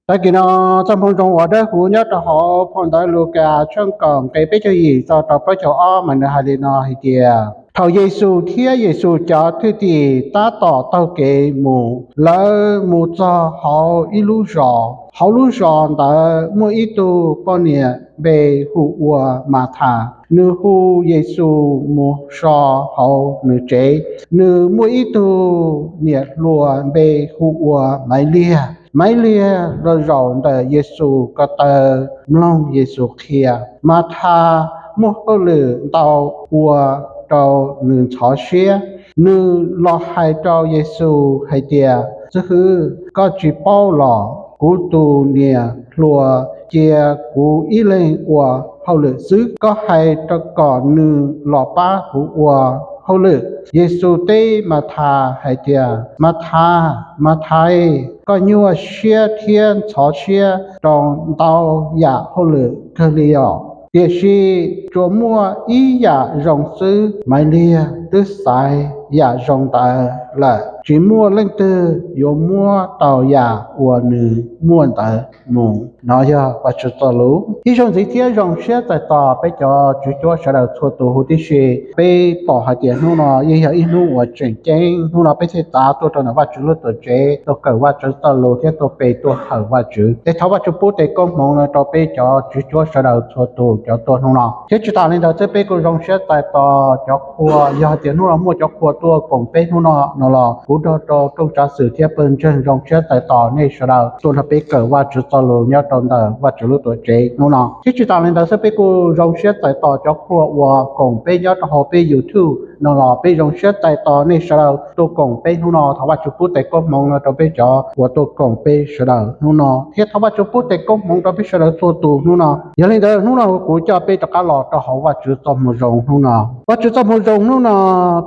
Tag kis no, txoj moo zoo uas dawb huv nyob rau hauv phau ntawv Lukas tshooj kaum nqe peb caug yim txog rau plaub caug ob mas nws hais li no hais tias, thaum Yexus thiab Yexus cov thwj tim tab tom taug kev mus, lawv mus txog hauv ib lub zos. Hauv lub zos ntawd muaj ib tug poj niam npe hu ua Mathas, nws hu Yexus mus so hauv nws tsev. Nws muaj ib tug niam hluas npe hu ua Maiv Liag. Maiv Liag los zaum ntawm Yexus ko taw mloog Yexus qhia. Mathas muaj hauj lwm ntau ua rau nws ntxhov siab. Nws los hais rau Yexus hais tias, Xib hwb, koj tsis paub los? Kuv tus niam hluas cia kuv ib leeg ua hauj lwm xwb. Koj hais kom nws los pab kuv ua hauj lwm. Yexus teb Mathas hais tias, Mathas, Mathais, koj nyuaj siab thiab ntxhov siab rau ntau yam hauj lwm kawg li os. Tiam sis tsuas muaj ib yam zoo xwb. Maiv Liag twb xaiv yam zoo ntawd lawm, tsis muaj leej twg yuav muab tau yam uas nws muaj ntawd mus. Nov yog Vajtswv txoj lus. Ib zaug ntxiv thiab zoo siab txais tos peb cov tswv cuab sawv daws txhua tus huv tib si. Peb pom hais tias hnub no yeej yog ib hnub uas tseem ceeb. Hnub no peb thiaj txav tuaj rau ntawm Vajtswv lub tuam tsev tuaj kawm Vajtswv txoj lus thiab tuaj pe tuaj hawm Vajtswv. Es thov Vajtswv pub tes koob hmoov no rau peb cov tswv cuab sawv daws txhua tus cov tuaj hnub no. Thiab tsis tas li ntawd xwb, peb kuj zoo siab txais tos cov qhua, yog hais tias hnub no muaj cov qhua tuaj koom peb hnub no no los kuv nrog rau rooj tsav xwm thiab pawg ntseeg zoo siab txais tos nej sawv daws tuaj nrog peb kawm Vajtswv txoj lus nyob rau ntawm Vajtswv lub tuam tsev hnub no. Thiab tsis tas li ntawd xwb, peb kuj zoo siab txais tos cov qhua uas koom peb nyob rau hauv peb YouTube no los peb zoo siab txais tos nej sawv daws tuaj koom peb hnub no. Thov Vajtswv pub tes koob hmoov no rau peb cov uas tuaj koom peb sawv daws hnub no, thiab thov Vajtswv pub tes koob hmoov rau peb sawv daws txhua tus hnub no. Yog li ntawd hnub no kuv coj peb rov qab los rau hauv Vajtswv txoj moo zoo hnub no. Vajtswv txoj moo zoo hnub no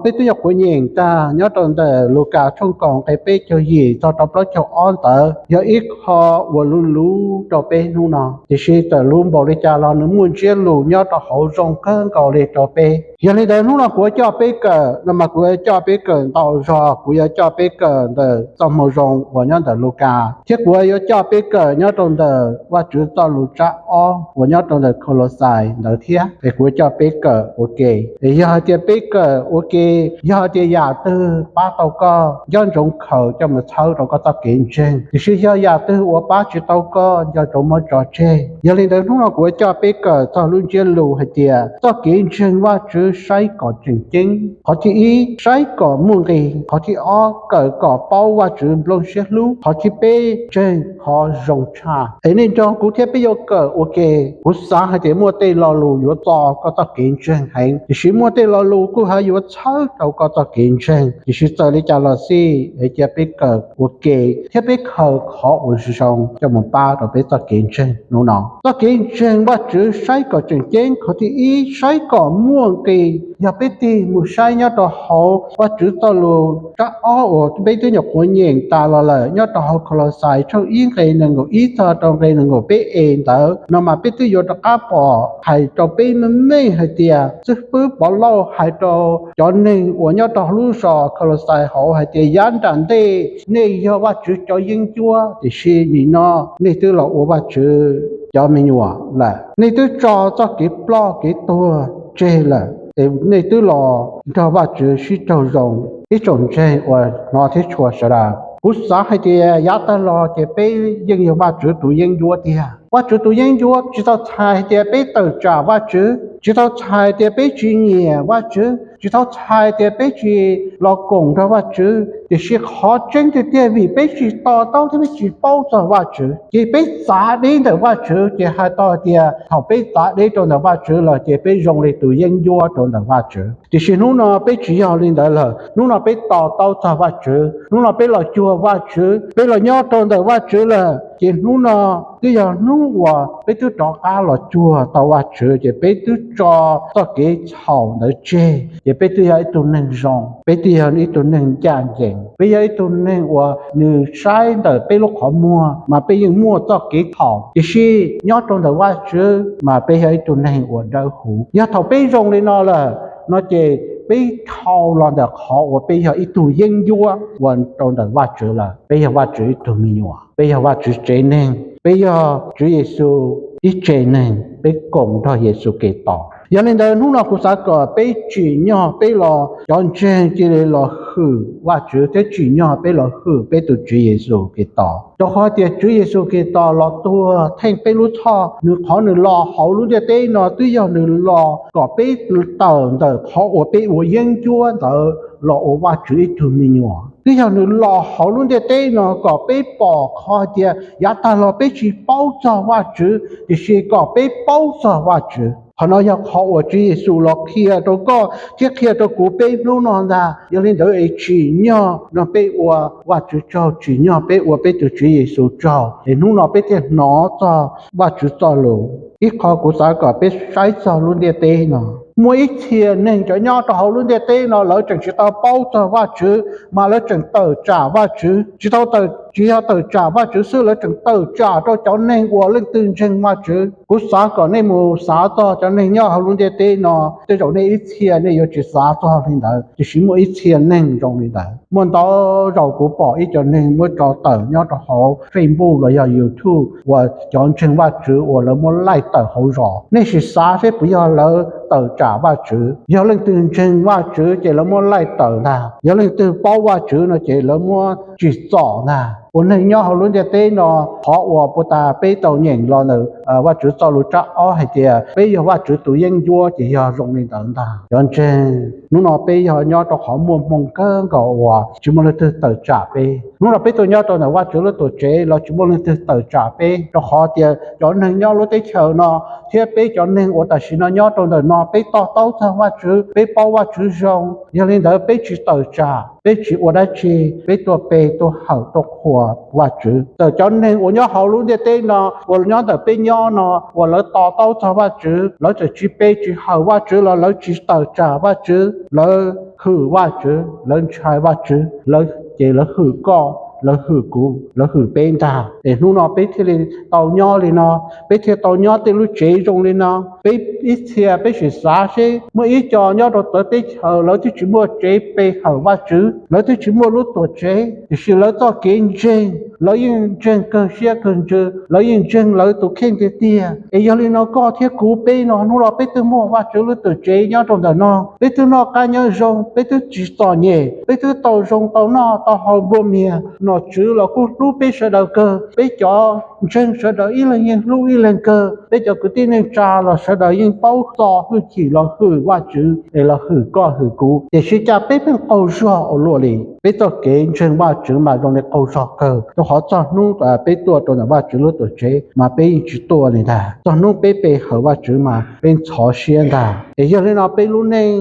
peb twb nyuam qhuav nyeem tag nyob rau ntawm Lukas tshooj kaum nqe peb caug yim txog rau plaub caug ob ntawd, yog ib qho uas luv luv rau peb hnub no, tiam sis txawm luv npaum li cas los nws muaj ntsiab lus nyob rau hauv zoo kawg nkaus li rau peb. Yog li ntawd hnub no kuv yuav coj peb kawm no mas kuv yuav coj peb kawm ntau zog. Kuv yuav coj peb kawm ntawm txoj moo zoo uas nyob ntawm Lukas, thiab kuv yuav coj peb kawm nyob rau ntawm Vajtswv txoj lus tsab ob uas nyob rau ntawm Kaulauxais ntawd thiab. Es kuv yuav coj peb kawm ua ke. Es yog hais tias peb kawm ua ke, yog hais tias yam twg pab tau koj, nco ntsoov khaws coj mus txhawb rau koj txoj kev ntseeg, tiam sis yog yam twg uas pab tsis tau koj, nco ntsoov muab tso tseg. Yog li ntawd hnub no kuv yuav coj peb kawm txog lub ntsiab lus hais tias txoj kev ntseeg Vajtswv saib kom tseem ceeb. Qhov thib ib, saib kom muaj nqis. Qhov thib ob, kawm kom paub Vajtswv nplooj siab hlub. Qhov thib peb, ntseeg qhov zoo tshaj. Es nej nrog kuv thiab peb yuav kawm ua ke. Kuv xav hais tias muaj tej lo lus yuav txo koj txoj kev ntseeg heev, tiam sis muaj tej lo lus kuj ho yuav txhawb rau koj txoj kev ntseeg. Tiam sis txawm li cas los xij, es cia peb kawm ua ke thiab peb khaws qhov uas zoo coj mus pab rau peb txoj kev ntseeg hnub no. Txoj kev ntseeg Vajtswv saib kom tseem ceeb, qhov thib ib, saib kom muaj nqis. Yog peb tig mus saib nyob rau hauv Vajtswv txoj lus tsab ob uas peb twb nyuam qhuav nyeem tas los lawm, nyob rau hauv Kaulauxais tshooj ib nqe nees nkaum ib txog rau nqe nees nkaum peb e ntawd no mas peb twb yuav rov qab pom hais rau peb meej meej hais tias xib fwb Pov Lauj hais rau cov neeg uas nyob rau lub zos Kaulauxais hauv hais tias yav nram ntej nej yog Vajtswv cov yeeb ncuab, tiam sis nim no nej twb los ua Vajtswv cov me nyuam lawm. Nej twb tso txoj kev ploj kev tuag tseg lawm, es nej twb los nrog Vajtswv sib raug zoo. Ib tsoom ntseeg uas hnov thiab tshua sawv daws, kuv xav hais tias yav tag los ces peb yeej yog Vajtswv tus yeeb ncuab tiag. Vajtswv tus yeeb ncuab tsis tau txhais tias peb tawm tsam Vajtswv, tsis tau txhais tias peb tsis nyiam Vajtswv, tsis tau txhais tias peb tsis los koom nrog Vajtswv, tiam sis qhov tseeb tiag tiag vim peb tsis to taub thiab peb tsis paub txog Vajtswv, ces peb txav deb ntawm Vajtswv. Ces hais tau hais tias thaum peb txav deb rau ntawm Vajtswv lawm ces peb zoo li tus yeeb ncuab rau ntawm Vajtswv. Tiam sis hnub no peb tsis yog li ntawd lawm. Hnub no peb to taub txog Vajtswv, hnub no peb los cuag Vajtswv, peb los nyob rau ntawm Vajtswv lawm, ces hnub no twb yog hnub uas peb twb rov qab los cuag tau Vajtswv, ces peb twb tso txoj kev txhaum ntawd tseg, ces peb twb yog ib tug neeg zoo, peb twb yog ib tug neeg ncaj ncees, peb yog ib tug neeg uas nws saib ntawm peb lub qhov muag mas peb yeej muaj txoj kev txhaum, tiam sis nyob rau ntawm Vajtswv mas peb yog ib tug neeg uas dawb huv. Yog thaum peb zoo li no lawm no ces peb dhau los ntawm qhov uas peb yog ib tug yeeb ncuab ua rau ntawm Vajtswv lawm. Peb yog Vajtswv ib tug me nyuam, peb yog Vajtswv tsev neeg, Peb yog Tswv Yexus ib tse neeg, peb koom nrog Yexus Khetos. Yog li ntawd hnub no kuv xav kom peb tsim nyog peb los cov ntseeg cia li los hwm Vajtswv thiab tsim nyog peb los hwm peb tus Tswv Yexus Khetos. Rau qhov tias Tswv Yexus Khetos los tuag theej peb lub txhoj, nws qhov nws los hauv lub ntiaj teb no twb yog nws los kom peb tawm ntawm qhov uas peb ua yeeb ncuab ntawd los ua Vajtswv ib tug me nyuam. Twb yog nws los hauv lub ntiaj teb no kom peb pom qhov tias yav tag los peb tsis paub txog Vajtswv, tiam sis kom peb paub txog Vajtswv. Qhov no yog qhov uas Tswv Yexus los qhia rau koj thiab qhia rau kuv peb hnub no ntag. Yog li ntawd es tsim nyog no peb ua Vajtswv tsaug, tsim nyog peb ua peb tus Tswv Yexus tsaug, es hnub no peb thiaj hnov txog Vajtswv txoj lus. Ib qho kuv xav kom peb saib txog lub ntiaj teb no, muaj ib txhia neeg cov nyob rau hauv lub ntiaj teb no lawv tseem tsis tau paub txog Vajtswv, mas lawv tseem tawm tsam Vajtswv. Tsis tau, tsis yog tawm tsam Vajtswv xwb, lawv tseem tawm tsam rau cov neeg uas leej twg ntseeg Vajtswv. Kuv xav kom nej mus xav txog cov neeg nyob hauv lub ntiaj teb no, tej zaum nej ib txhia nej yuav tsis xav txog li ntawd, tiam sis muaj ib txhia neeg zoo li ntawd. Muaj ntau zaus kuv pom ib co neeg muab tso tawm nyob rau hauv Facebook los yog YouTube uas cov ntseeg Vajtswv uas lawv muab laij tawm hauv zos. Nej sim xav seb puas yog lawv tawm tsam Vajtswv? Yog leej twg ntseeg Vajtswv ces lawv muab laij tawm ntag, yog leej twg paub Vajtswv no ces lawv muab tsim txom ntag. Ua neeg nyob hauv lub ntiaj teb no, qhov uas puag ta peb tau nyeem los ntawm Vajtswv txoj lus tsab ob hais tias peb yog Vajtswv tus yeeb ncuab ces yog zoo li ntawd ntag. Cov ntseeg, hnub no peb yog nyob rau qhov muaj hmoo kawg nkaus uas tsis muaj leej twg tawm tsam peb. Hnub no peb tuaj nyob rau ntawm Vajtswv lub tuam tsev los tsis muaj leej twg tawm tsam peb, rau qhov tias cov neeg nyob lub teb chaws no thiab peb cov neeg uas tam sim no nyob rau ntawm no peb to taub txog Vajtswv, peb paub Vajtswv zoo. Yog li ntawd peb tsis tawm tsam, peb tsis ua dab tsi, peb tuaj pe tuaj hawm tuaj qhuas Vajtswv. Txawm cov neeg uas nyob hauv lub ntiaj teb no uas nyob ntawm peb nyob no uas lawv to taub txog Vajtswv, lawv txawm tsis pe tsis hawm Vajtswv los lawv tsis tawm tsam Vajtswv, lawv hwm Vajtswv, lawv ntshai Vajtswv, lawv, ces lawv hwm koj, lawv hwm kuv, lawv hwm peb ntag. Es hnub no peb thiaj li tau nyob li no, peb thiaj tau nyob tej lub tsev zoo li no. Peb ib txhia peb sim xav seb, muaj ib co nyob rau txawv teb chaws lawv twb tsis muaj tsev pe hawm Vajtswv, lawv twb tsis muaj lub tuam tsev, tiam sis lawv txoj kev ntseeg lawv yeej ntseeg kawg siab kawg ntsws, lawv yeej ntseeg lawv tus kheej tiag tiag. Es yog li no koj thiab kuv peb no hnub no peb twb muaj Vajtswv lub tuam tsev nyob rau ntawm no, peb twb noj qab nyob zoo, peb twb tsis txom nyem, peb twb tau zoo tau noj tau haus nplua mias, nom tswv los kuj hlub peb sawv daws kawg, peb cov ntseeg sawv daws ib leeg yeej hlub ib leeg kawg, peb cov kwv tij neej tsa los sawv daws yeej paub txo hwj chim los hwm Vajtswv es los hwm koj hwm kuv. Tiam sis cas peb pheej qaug zog ua luaj li? Peb txoj kev ntseeg Vajtswv mas zoo li qaug zog kawg, rau qhov txog hnub peb tuaj rau ntawm Vajtswv lub tuam tsev mas peb yeej tsis tuaj li ntag. Txog hnub peb pe hawm Vajtswv mas peb ntxhov siab ntag. Es yog li no peb lub neej,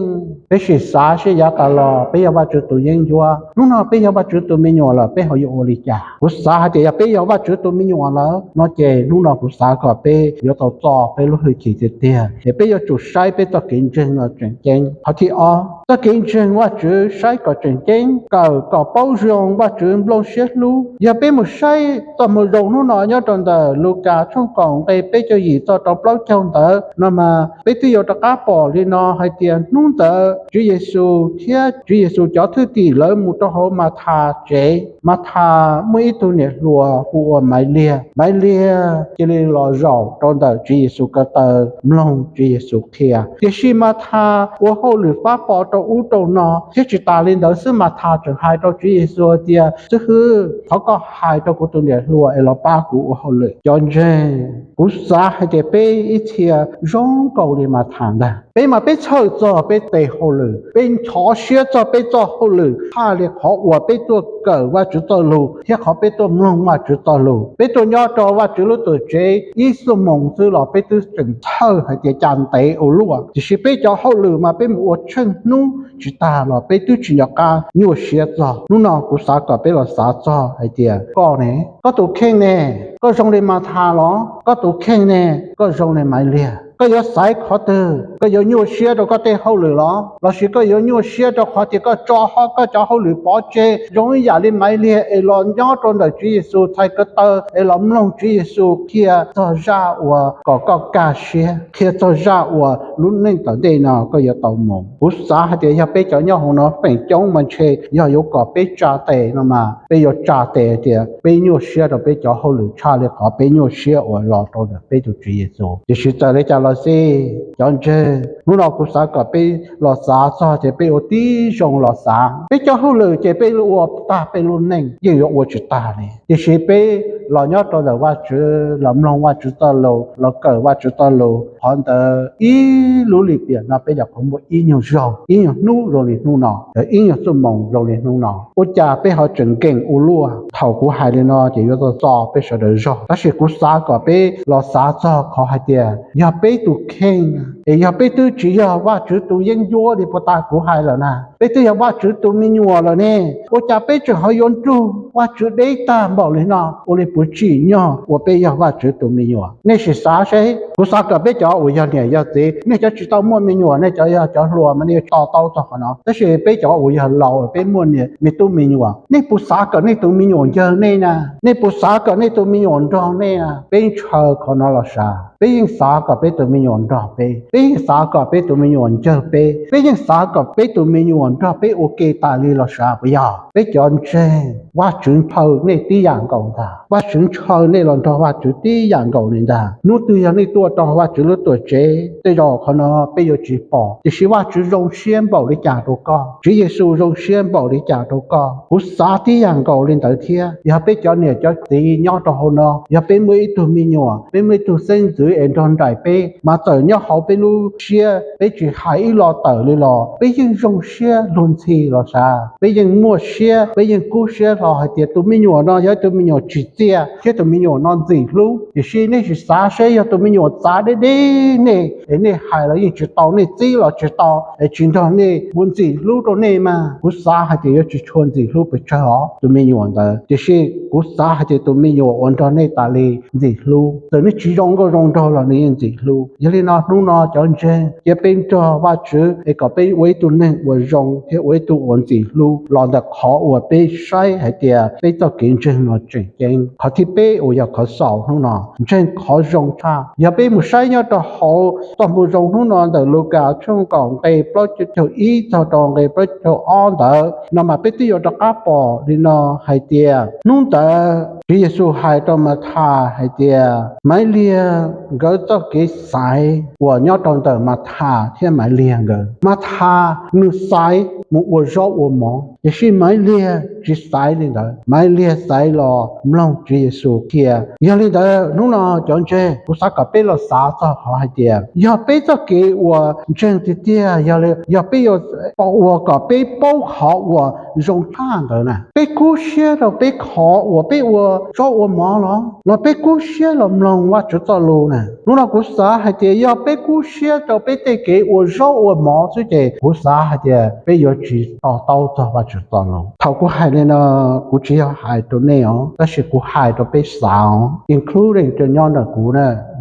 peb sim xav seb yav tas los peb yog Vajtswv tus yeeb ncuab, hnub no peb yog Vajtswv tus me nyuam lawm peb ho yuav ua li cas? Kuv xav hais tias yog peb yog Vajtswv tus me nyuam lawm no ces hnub no kuv xav kom peb yuav tau txo peb lub hwj chim tiag tiag, es peb yuav tsum saib peb txoj kev ntseeg no tseem ceeb. Qhov thib ob, txoj kev ntseeg Vajtswv saib kom tseem ceeb, kawm kom paub zoo Vajtswv nplooj siab hlub. Yog peb mus saib txoj moo zoo hnub no nyob rau ntawm Lukas tshooj kaum nqe peb caug yim txog rau plaub caug ntawd no mas peb twb yuav rov qab pom li no hais tias hnub ntawd Tswv Yexus thiab Tswv Yexus cov thwj tim lawv mus rau hauv Mathas tsev. Mathas muaj ib tug niam hluas hu ua Maiv Liag. Maiv Liag cia li los zaum rau ntawm Tswv Yexus ko taw mloog Tswv Yexus qhia. Tiam sis Mathas ua hauj lwm fab pov rau ub rau no, thiab tsis tas li ntawd xwb Mathas tseem hais rau Tswv Yexus tias, Xib hwb, thov koj hais rau kuv tus niam hluas es los pab kuv ua hauj lwm. Cov ntseeg, kuv xav hais tias peb ib txhia zoo nkaus li Mathas ntag. Peb mas peb txhawj txog peb tes hauj lwm, peb ntxhov siab txog peb txoj hauj lwm tshaj li qhov uas peb tuaj kawm Vajtswv txoj lus thiab qhov peb tuaj mloog Vajtswv txoj lus. Peb tuaj nyob rau Vajtswv lub tuam tsev ib xuab moos xwb los peb twb tseem txhawj hais tias cas ntev ua luaj. Tiam sis peb cov hauj lwm mas peb mus ua tsheej hnub tsis tag los peb twb tsis nco qab nyuaj siab txog. Hnub no kuv xav kom peb los xav txog hais tias koj ne, koj tus kheej ne, koj zoo li Mathas los? Koj tus kheej ne, koj zoo li Maiv Liag? Koj yuav xaiv qhov twg? Koj yuav nyuaj siab rau koj tej hauj lwm los? Lossis koj yuav nyuaj siab rau qhov tias koj tso koj cov hauj lwm pov tseg zoo ib yam li Maiv Liag es los nyob rau ntawm Tswv Yexus txhais ko taw es los mloog Tswv Yexus qhia txog zaj uas kom koj kaj siab, qhia txog zaj uas lub neej tom ntej no koj yuav tau mus? Kuv xav hais tias yog peb cov nyob hauv no feem coob mas ntshe yog yuav kom peb tsa tes no mas peb yuav tsa tes tias peb nyuaj siab rau peb cov hauj lwm tshaj li qhov peb nyuaj siab uas los rau ntawm peb tus Tswv Yexus. Tiam sis txawm li cas los xij cov ntseeg, hnub no kuv xav kom peb los xav txog tias peb ua tib zoo los xav. Peb cov hauj lwm ces peb ua tag peb lub neej yeej yuav ua tsis tag li, tiam sis peb los nyob rau ntawm Vajtswv los mloog Vajtswv txoj lus los kawm Vajtswv txoj lus, qhov ntawd ib lub lim piam no peb nyuam qhuav muaj ib nyuag zaug ib nyuag hnub zoo li hnub no, ib nyuag xuab moos zoo li hnub no. Ua cas peb ho tseem nkees ua luaj? Thaum kuv hais li no ces yuav txo txo peb sawv daws zog, tab sis kuv xav kom peb los xav txog qhov hais tias yog peb tus kheej es yog peb twb tsis yog Vajtswv tus yeeb ncuab li puag ta kuv hais lawm na, peb twb yog Vajtswv tus me nyuam lawm ne, ua cas peb tseem ho yuav nrug Vajtswv deb tag npaum li no? Ua li puas tsim nyog ua peb yog Vajtswv tus me nyuam? Nej sim xav seb, kuv xav kom peb cov uas yog niam yog txiv, nej cov tsis tau muaj me nyuam, nej cov yog cov hluas mas nej to taub txog qhov no, tab sis peb cov uas yog laus peb muaj me tub me nyuam, nej puas xav kom nej tus me nyuam ncawg nej na? Nej puas xav kom nej tus me nyuam nrog nej na? Peb ntshaw qhov no los sav, peb yeej xav kom peb tus me nyuam nrog peb, peb yeej xav kom peb tus me nyuam ncawg peb, peb yeej xav kom peb tus me nyuam nrog peb ua ke tas li los sav puas yog? Peb cov ntseeg, Vajtswv ntshaw nej tib yam nkaus ntag, Vajtswv ntshaw nej los nrog Vajtswv tib yam nkaus li ntag. Hnub twg yog nej tuaj rau Vajtswv lub tuam tsev, tej zaum qhov no peb yuav tsis pom, tiam sis Vajtswv zoo siab npaum li cas rau koj, Tswv Yexus zoo siab npaum li cas rau koj. Kuv xav tib yam nkaus li ntawd thiab. Yog peb cov niam cov txiv nyob rau hauv no, yog peb muaj ib tug me nyuam, peb muaj ib tug xeeb ntxwv es nrog nraim peb, mas txawm nyob hauv peb lub siab peb tsis hais ib lo tawm li los peb yeej zoo siab luag ntxhi los sav, peb yeej muaj siab, peb yeej kub siab hlo hais tias tus me nyuam no yog ib tug me nyuam tsim txiaj thiab tus me nyuam no ntxim hlub. Tiam sis nej sim xav seb, yog tus me nyuam txav deb deb nej es nej hais los yeej tsis tau, nej txib los tsis tau, es tsis nrog nej ua ntxim hlub rau nej mas, kuv xav hais tias yuav tsis tshua ntxim hlub pes tsawg os tus me nyuam ntawd. Tiam sis kuv xav hais tias tus me nyuam uas nrog nej tas li ntxim hlub, txawm nej tsis zoo nkauj zoo nraug los nws yeej ntxim hlub. Yog li no hnub no cov ntseeg, cia peb nrog Vajtswv es kom peb ua ib tug neeg uas zoo thiab ua ib tug uas ntxim hlub los ntawm qhov uas peb saib hais tias peb txoj kev ntseeg no tseem ceeb. Qhov thib peb uas yog qhov xaus hnub no, ntseeg qhov zoo tshaj. Yog peb mus saib nyob rau hauv txoj moo zoo hnub no ntawm Lukas tshooj kaum nqe plaub caug ib txog rau nqe plaub caug ob ntawd no mas peb twb yuav rov qab pom li no hais tias, hnub ntawd Tswv Yexus hais rau Mathas hais tias, Maiv Liag nkawd txoj kev xaiv uas nyob rau ntawm Mathas thiab Maiv Liag nkawd. Mathas nws xaiv mus ua zaub ua mov, tiam sis Maiv Liag tsis xaiv li ntawd. Maiv Liag xaiv los mloog Tswv Yexus qhia. Yog li ntawd hnub no cov ntseeg, kuv xav kom peb los xav txog qhov hais tias yog peb txoj kev uas ntseeg tiag tiag, yog peb yuav ua kom peb paub qhov uas zoo tshaj ntawd na, peb kub siab rau peb qhov uas peb ua zaub ua mov los, los peb kub siab los mloog Vajtswv txoj lus na? Hnub no kuv xav hais tias yog peb kub siab rau peb tej kev ua zaub ua mov xwb ces kuv xav hais tias peb yuav tsis to taub txog Vajtswv txoj lus. Thaum kuv hais li no, kuv tsis yog hais rau nej os, tab sis kuv hais rau peb xav os, including cov nyob ntawm kuv,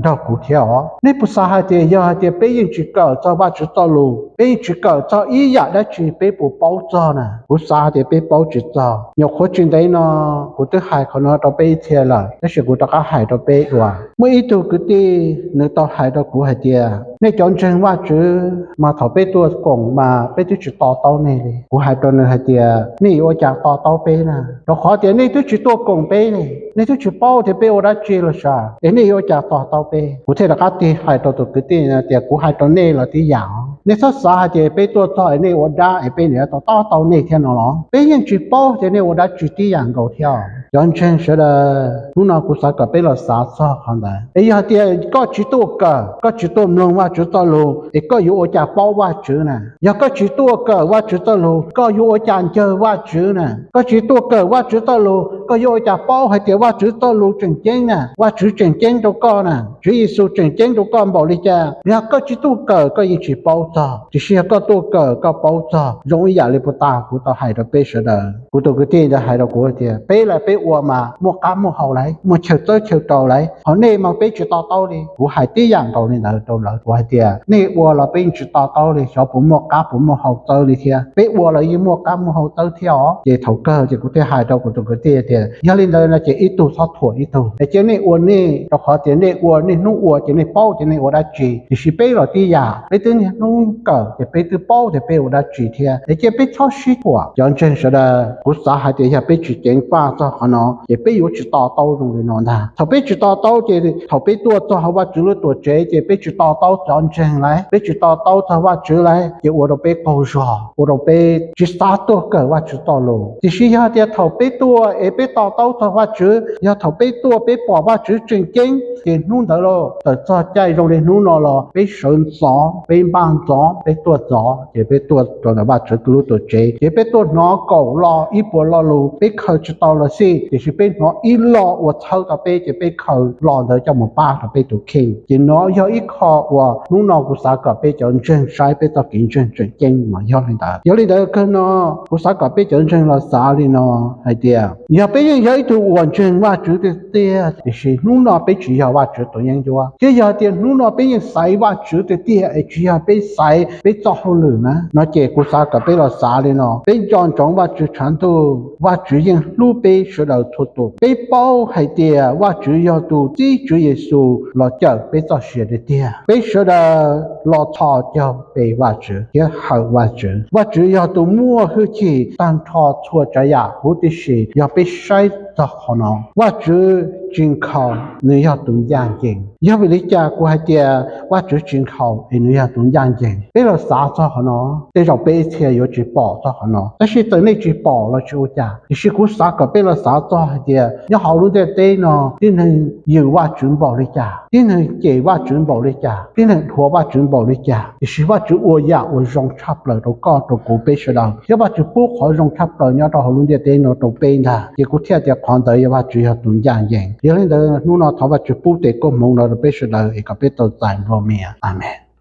nrog kuv thiab os. Nej puas xav hais tias yog hais tias peb yeej tsis kawm txog Vajtswv txoj lus, peb yeej tsis kawm txog ib yam dab tsi, peb puas paub txog na? Kuv xav hais tias peb paub tsis txog. Nyuam qhuav tsis ntev no kuv twb hais qhov no rau peb ib txhia lawm, tab sis kuv rov qab hais rau peb dua. Muaj ib tug kwv tij nws tau hais rau kuv hais tias, nej cov ntseeg Vajtswv mas thaum peb tuaj koom mas peb twb tsis to taub nej li. Kuv hais rau nws hais tias, nej yuav ua cas to taub peb na? Rau qhov tias nej twb tsis tuaj koom peb li, nej twb tsis paub tias peb ua dab tsi los sav, es nej yuav ua cas to taub peb? Kuv thiaj rov qab tig hais rau tus kwv tij tias, kuv hais rau nej los tib yam os, nej txhob xav hais tias peb tuaj txog es nej ua dab es peb niam to taub tau nej thiab no los? Peb yeej tsis paub tias nej ua dab tsi tib yam nkaus thiab. Cov ntseeg sawv daws, hnub no kuv xav kom peb los xav txog qhov ntawd. Es yog tias koj tsis tuaj kawm, koj tsis tuaj mloog Vajtswv txoj lus, es koj yuav ua cas paub Vajtswv na? Yog koj tsis tuaj kawm Vajtswv txoj lus, koj yuav ua cas ncawg Vajtswv na? Koj tsis tuaj kawm Vajtswv txoj lus, koj yuav ua cas paub hais tias Vajtswv txoj lus tseem ceeb na, Vajtswv tseem ceeb rau koj na, Tswv Yexus tseem ceeb rau koj npaum li cas? Yog koj tsis tuaj kawm koj yeej tsis paub txog, tiam sis yog koj tuaj kawm koj paub txog, zoo ib yam li puag ta kuv tau hais rau peb sawv daws. Kuv tus kwv tij ntawd hais rau kuv tias, peb lawm peb ua mas muaj qab muaj hau lauj, muaj chaw txawb chaw rau lauj, ho nej mas peb tsis to taub li. Kuv hais tib yam nkaus li ntawd rau lawv, kuv hais tias nej ua los peb yeej tsis to taub li, xyov puas muaj qab puas muaj hau txawb li thiab, peb ua los yeej muaj qab muaj hau txawb thiab os. Ces thaum kawg ces kuv thiaj hais rau kuv tus kwv tij tias yog li ntawd no ces ib tug txhob thuam ib tug, es cia nej ua nej, rau qhov tias nej ua, nej hnub ua ces nej paub tias nej ua dab tsi, tiam sis peb los tib yam, peb twb niaj hnub kawm ces peb twb paub tias peb ua dab tsi thiab. Es cia peb txhob sib thuam cov ntseeg sawv daws. Kuv xav hais tias yog peb tsis ceev faj txog qhov no ces peb yuav tsis to taub zoo li no ntag. Thaum peb tsis to taub ces thaum peb tuaj txog hauv Vajtswv lub tuam tsev ces peb tsis to taub cov ntseeg lauj, peb tsis to taub txog Vajtswv lauj, ces ua rau peb qaug zog, ua rau peb tsis xav tuaj kawm Vajtswv txoj lus. Tiam sis yog tias thaum peb tuaj es peb to taub txog Vajtswv, yog thaum peb tuaj peb pom Vajtswv tseem ceeb, ces hnub ntawd los tawm txog caij zoo li hnub no los peb sawv ntxov, peb npaj ntxov, peb tuaj ntxov, ces peb tuaj rau ntawm Vajtswv lub tuam tsev, ces peb tuaj hnov kaum lo ib puas lo lus peb khaws tsis tau los xij, tiam sis peb hnov ib lo uas txhawb tau peb ces peb khaws lo ntawd coj mus pab rau peb tus kheej. Ces no yog ib qho uas hnub no kuv xav kom peb cov ntseeg saib peb txoj kev ntseeg tseem ceeb mas yog li ntawd. Yog li ntawd kawg no kuv xav kom peb cov ntseeg los xav li no hais tias yog peb yeej yog ib tug uas ntseeg Vajtswv tiag tiag, tiam sis hnub no peb tsis yog Vajtswv tus yeeb ncuab, thiab yog tias hnub no peb yeej xaiv Vajtswv tiag tiag es tsis yog peb xaiv peb txoj hauj lwm na, no ces kuv xav kom peb los xav li no, peb nco ntsoov Vajtswv tshav ntuj, Vajtswv yeej hlub peb sawv daws txhua tus. Peb paub hais tias Vajtswv yog tus txib Tswv Yexus los cawm peb txoj sia tiag tiag. Peb sawv daws los thov caw pe Vajtswv thiab hawm Vajtswv. Vajtswv yog tus muaj hwj chim tag nrho txhua tsav yam huv tib si. Yog peb saib txog qhov no, Vajtswv tsis nkhaus, nws yog tus ncaj ncees. Yog vim li cas kuv hais tias Vajtswv tsis nkhaus es nws yog tus ncaj ncees? Peb los xav txog qhov no, tej zaum peb ib txhia yuav tsis pom txog qhov no, tab sis txawm nej tsis pom los tsis ua cas, tiam sis kuv xav kom peb los xav txog hais tias nyob hauv lub ntiaj teb no tib neeg yws Vajtswv npaum li cas, tib neeg cem Vajtswv npaum li cas, tib neeg dhuav Vajtswv npaum li cas, tiam sis Vajtswv ua yam uas zoo tshaj plaws rau koj rau kuv peb sawv daws, thiab Vajtswv pub qhov zoo tshaj plaws nyob rau hauv lub ntiaj teb no rau peb ntag. Ces kuv thiaj tias qhov ntawd yog Vajtswv yog tus ncaj ncees. Yog li ntawd hnub no thov Vajtswv pub tes koob hmoov no rau peb sawv daws es kom peb tau txais nplua mias. Amees.